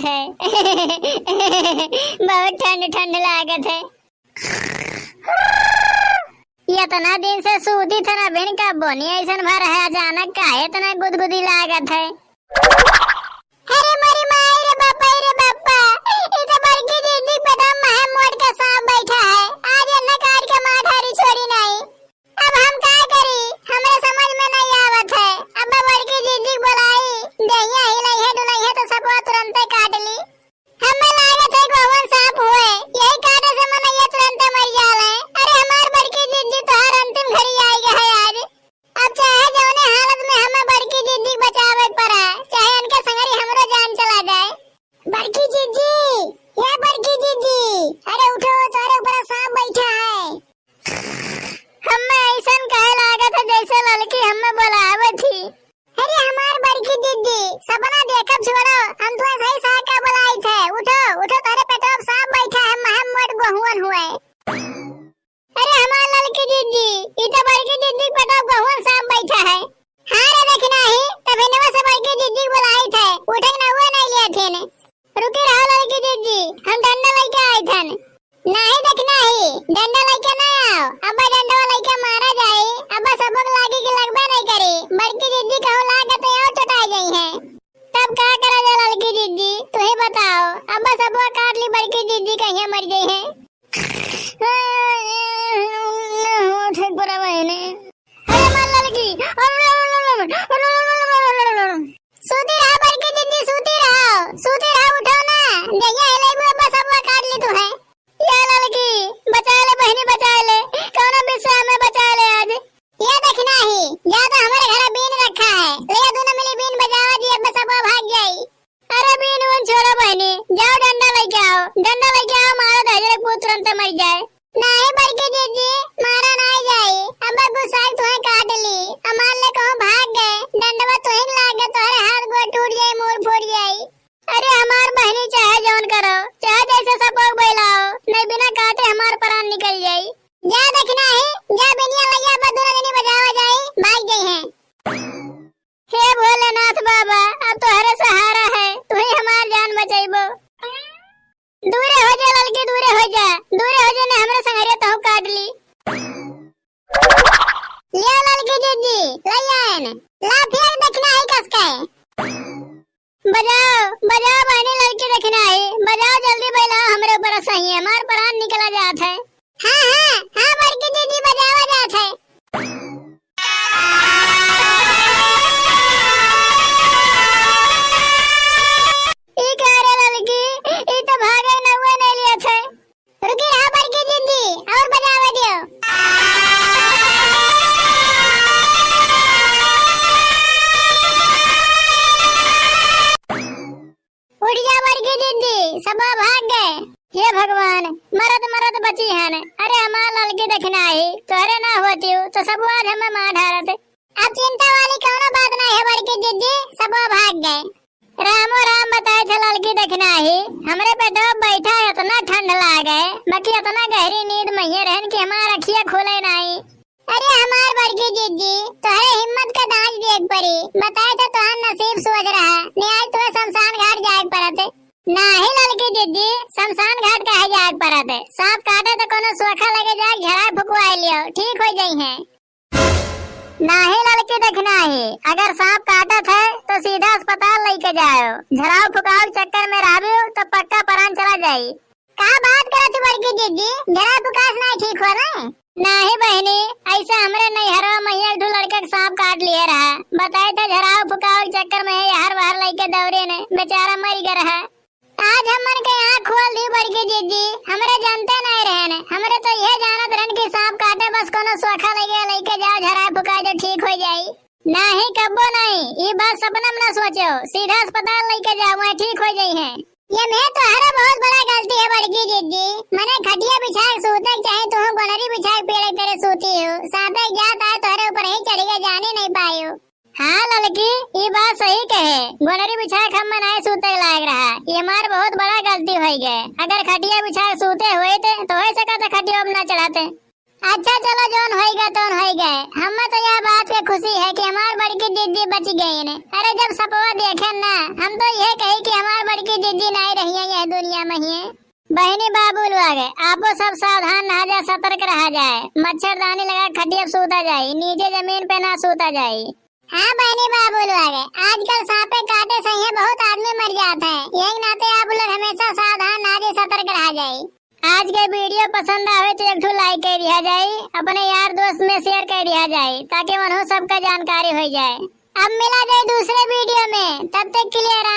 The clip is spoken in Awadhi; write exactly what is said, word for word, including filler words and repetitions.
है। बहुत ठंड ठंड लागत है। इतना दिन से सूती थन, अभिन कब्बो नहीं ऐसन भर है, अचानक काहे इतना गुदगुदी लागत है? अरे मोरी माई रे बापा, रे बापा, ई तो बड़की दीदी के पेटवा में मोट के सांप बैठा है। आज एन्ने काट के मार डारी छोड़ी नहीं। अब हम का करी, हमरे समझ में नहीं आवत है। अब बड़की दीदी के बोलाई, देहिया हिलइहे डुलइहे तो सपवा तुरंते काट ली। हमें लागत है गोहुअन सांप हुए, यही काटे से मनइया तुरंते मर जाले। अरे हमार बड़की दीदी, तोहार अंतिम घड़ी आइ गए है आज। अब चाहे जौने हालत में हमें बड़की दीदी के बचावे के पड़ा, चाहे इनके संगरी हमरो जान चला जाए। बड़की दीदी, हे बड़की दीदी, अरे उठो, तोहरे ऊपर सांप बैठा है। हमें ऐसन काहे लागत है जैसे ललकी हमें बोलावत ही। अरे हमार बड़की दीदी, सपना देखब छोड़ो, हम तुम्हें सही सहा का बोलाई थे। उठो, उठो, तोहरे पेटवा में सांप बैठा है, महम मोट गोहुअन हुए। अरे हमार ललकी दीदी, ई तो बड़की दीदी के पेटवा में गोहुअन सांप बैठा है। हाँ रे दखिनाही, तभिनवा से बड़की दीदी के बोलाई थे, उठे के नउवे नहीं लिया थे ने। रुकी रहो ललकी दीदी, हम डंडा लेके आई थन। नाही दखिनाही, डंडा लेके ना आओ, अब्बा डंडवा लेके मारा जाई, अब्बा सबक लागी कि लगबे नहीं करी, बड़की दीदी कहूँ लाग तो और चोटाई गई है। तब का करा जा ललकी दीदी, तू ही बताओ, अब्बा सबवा काट ली, बड़की दीदी कहिया मर गई है। उठे के पड़ा बहिनी। अरे मार ललकी। सूती रहा बड़की दीदी, सूती रहा, सूती रहा, उठो ना। जहिया हिलेबू अब्बा सबवा काट ली तू है। या ललकी, बचा ले बहिनी, बचा ले, कौनो बिस्सा में बचा ले आज। ये दखिनाही, जा तो हमारे घर बीन रखा है, ले दोनों मिली बीन बजावा जी, अब्बा सबवा भाग जाई। अरे बीन उन छोड़ो बहिनी, जाओ डंडा लेके आओ, डंडा लेके आओ, मारो तो हजरे पूत तुरंत मर जाए। नाही बड़की दीदी, मारा नाही जाई, अब गुस्साई तुहे काट ली, अमान ले कहूँ भाग गए, डंडवा तुहे लाग गए, तोहरे हाथ गोड़ टूट जाई, मूड़ फूट जाई। अरे हमार बहिनी चाहे जौन करो, चाहे जैसे सब लोग बैलाओ, नहीं बिना काटे हमार प्राण निकल जाई। जा दखिनाही, जा बिनिया लैया पर दूरा जनी बजावा जाई, भाग गई है। हे भोलेनाथ बाबा, अब तोहरे सहारा है, तू ही हमार जान बचैबो। दूरे हो जा ललकी, दूरे हो जा, दूरे हो जा, ने हमरे संगरिया तहु काट ली। लिया ललकी दीदी, लैया आयन, ला फिर दखिनाही कस के। बजाओ, बजाओ बहिनी ललकी दखिनाही, बजाओ जल्दी बैलाओ हमरे ऊपर सही, हमार प्राण निकला जात है। हाँ, हाँ, हाँ, बड़की दीदी बजावा जात है। ई का रे ललकी, ई तो भागे नउवे नहीं लिया थे। रुकी रहा बड़की दीदी, और बजावे दियो। उठ जा बड़की दीदी, सब भाग गए। हे भगवान, मरत मरत बची हन। अरे हमार ललकी दखिनाही, तोहरे ना होती तो सब आज हमें मार डारत। अब चिंता वाली कौनो बात नहीं है बड़की दीदी, सब भाग गए। रामो राम बताए थे ललकी दखिनाही, हमरे पेटवा बैठा इतना ठंड लागे, बाकी इतना गहरी नींद में ही रहन कि हमार अखिया खुले नहीं। अरे हमार बड़की जिज्जी, तोहरे हिम्मत का दांज देख परी। बताए तो तोहार नसीब सोच रहा, ने आज तोहे शमशान घाट जाए के पड़त। नाही ललकी जिज्जी, शमशान घाट काहे जाए के पड़त? सांप काटे तो कोनो सोखा लगे जाए, झड़ाए फुकवाए लियो, ठीक हो जाई हैं। नाही ललकी दखिनाही, अगर सांप काटत है तो सीधा अस्पताल लेके जाओ। झड़ाओ फुकाओ के चक्कर में रहबो तो पक्का परान चला जाई। का बात करत हो बड़की जिज्जी? जरा बुखार से नाहीं ठीक हो रहे? नाहीं बहिनी, ऐसे हमरे नैहरवा में एक ठो लड़का के सांप काट लिए रहा। बताए थे झड़ाओ फुकाओ के चक्कर में यहर वहर लइके दौड़े ने, बेचारा मर गए रहा। आज हमन के आँख खोल दी बड़की जिज्जी, हमरे जानते नाहीं रहे ने, हमरे तो यह जानत रहन कि सांप काटे बस कोनो सोखा लगे लइके जाओ झड़ाए फुकाए जो ठीक हो जाई। नाहीं, कब्बो नाहीं, ई बात सपना में ना सोचो, सीधा अस्पताल लइके जाओ, वहीं ठीक हो जाई हैं। ये में तोहरा बहुत बड़ा गलती है बड़की जिज्जी, मने खटिया बिछा के सूते के चाहे, तू गोनरी बिछा के पेड़ के तरे सूती हो, सांपे के जात आए तोहरे ऊपर ही चढ़ गए, जाने नहीं पायो। हाँ ललकी, ई बात सही कहे, गोनरी बिछा के हम नाहीं सूते के लायक रहा, ये हमार बहुत बड़ा गलती हो गए। अगर खटिया बिछा के सूते होइत तो हो सकत है खटिया अब ना चढ़ाते। अच्छा चलो, जौन होइगा तौन होइगा। हम्मे तो यह बात के खुशी है कि हमार बड़की दीदी बच गई ने। अरे जब सपवा देखे ना, हम तो यह कही कि हमार बड़की दीदी नाई रही है यह दुनिया में ही। बहिनी बाबू लोग, आपो सब सावधान रहा जाए, सतर्क रहा जाए, मच्छरदानी लगा खटिया पे सूता जाए, नीचे जमीन पे ना सूता जाए। हाँ बहिनी बाबू लोग, आजकल सांपे काटे से ही बहुत आदमी मर जात है, यही नाते आप लोग हमेशा सावधान रहा जाए, सतर्क रहा जाए। आज के वीडियो पसंद आवे तो एक ठो लाइक कर दिया जाए, अपने यार दोस्त में शेयर कर दिया जाए, ताकि उन्हों सबका जानकारी हो जाए। अब मिला जाए दूसरे वीडियो में, तब तक के लिए राम